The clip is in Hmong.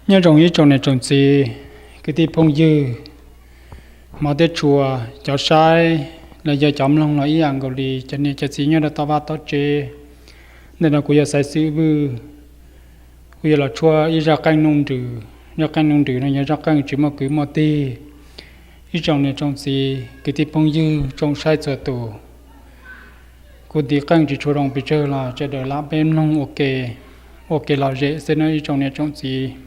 Nyob zoo ib tsoom niam tsoom txiv, kwv tij phooj ywg, hmov thiab tshua, cov saib los yog cov mloog los ib yam nkaus li, cov niam cov txiv nyob rau tom vaj tom tsev. Ntawm no kuv yog Xaiv Xwm Vwj, kuv yuav los tshuab ib zaj qeej Nuj Nrws. Zaj qeej Nuj Nrws no yog zaj qeej tsis muaj kwv muaj tij. Ib tsoom niam tsoom txiv, kwv tij phooj ywg, tsoom saib txhua tus, kuv ntiv qeej tsis tshua zoo pes tsawg los sawv daws lam peb mloog ua ke, ua kev lom zem xwb nawb ib tsoom niam tsoom txiv.